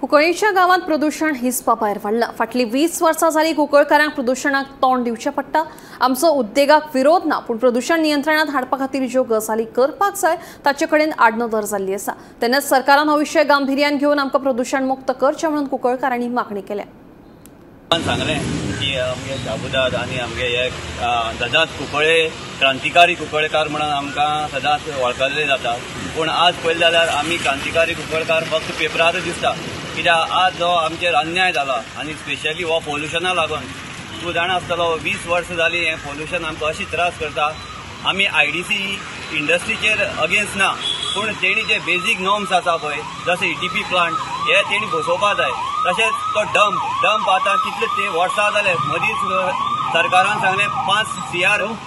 कुंकळीच्या गांवांत प्रदूषण हिसपा भायर वाडलां. फाटलीं 20 वर्सां जालीं कुंकळकारांक प्रदूषणाक तोंड दिवचें पडटा. आमचो उद्देगाक विरोध ना, पूण प्रदूषण नियंत्रणांत हाडपा खातीर ज्यो गजाली करपाक जाय ताचे कडेन आडनदर जाल्ली आसा. तेन्नाच सरकारान हो विशय गांभिर्यान घेवन आमकां प्रदूषण मुक्त करचें म्हणून कुंकळकारांनी मागणी केल्या. सांगलें की आमगे शाबुदाद आनी आमगे हे सदांच कुंकळे क्रांतिकारी कुंकळकार म्हणून आमकां सदांच वळखल्ले जाता. पूण आज पळयलें जाल्यार आमी क्रांतिकारी कुंकळकार फक्त पेपरारूच दिसता. कित्याक आज जो आमचेर अन्याय जाला आनी स्पेशली हो पोल्युशना लागून तूं जाणा आसतलो 20 वर्सां जालीं हें पोल्युशन आमकां अशी त्रास करता. आमी IDC इंडस्ट्रीचेर अगेन्स्ट ना, पूण तेणी जे बेजीक नॉर्म्स आसा पळय जशें ETP plant हे तेणी बसोवपा जाय. तशेंच तो डंप आतां कितले ते वर्सां जाले मदींच सरकारान सांगलें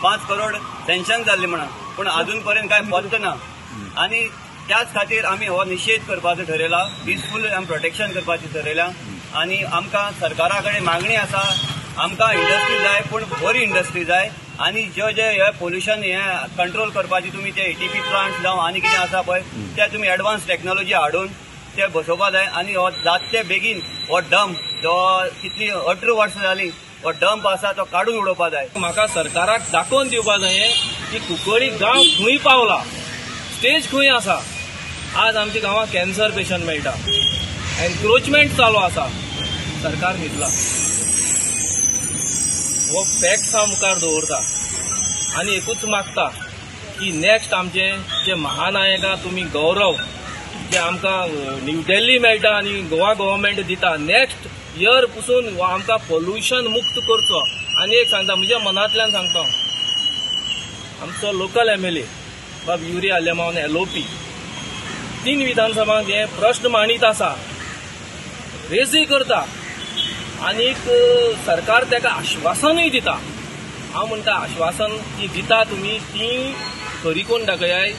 5 करोड सँक्शन जाल्ले म्हणून, पूण अजून पर्यंत कांय पत्तो ना. आनी त्याच खातीर आमी हो निशेध करपाचो ठरयला, पिसफूल आमी प्रोटेक्शन करपाचें ठरयलां. आनी आमकां सरकारा कडेन मागणी आसा, आमकां इंडस्ट्री जाय पूण बरी इंडस्ट्री जाय. आनी जे जे हे पोल्युशन हे कंट्रोल करपाची तुमी ते ETP plant जावं आनी कितें आसा पळय ते तुमी एडवान्स टॅक्नोलॉजी हाडून ते बसोवपा जाय. आनी हो जातले बेगीन हो डंप जो कितली 18 वर्सां जालीं हो डंप आसा तो काडून उडोवपा जाय. म्हाका सरकाराक दाखोवन दिवपा जाय की कुंकळी गांव खंय पावला, स्टेज खंय आसा. आज आमच्या गांवांत कॅन्सर पेशंट मेळटा, एन्क्रोचमेंट चालू आसा, सरकार न्हिदला. हो फॅक्ट्स हांव मुखार दवरता आनी एकूच मागता की नेक्स्ट आमचे जे महानायका तुमी गौरव जे आमकां न्यू दिल्ली मेळटा आनी गोवा गव्हर्मेंट दिता, नेक्स्ट इयर पसून आमकां पोल्युशन मुक्त करचो. आनी एक सांगता, म्हज्या मनांतल्यान सांगता, आमचो लोकल MLA बाब युरी आलेमावन LOP 3 विधानसभांक हे प्रश्न मांडीत आसा, रेजूय करता आनीक सरकार ताका आश्वासनूय दिता. हांव म्हणटा आश्वासन ती दिता तुमी ती खरी कोण दाखयाय.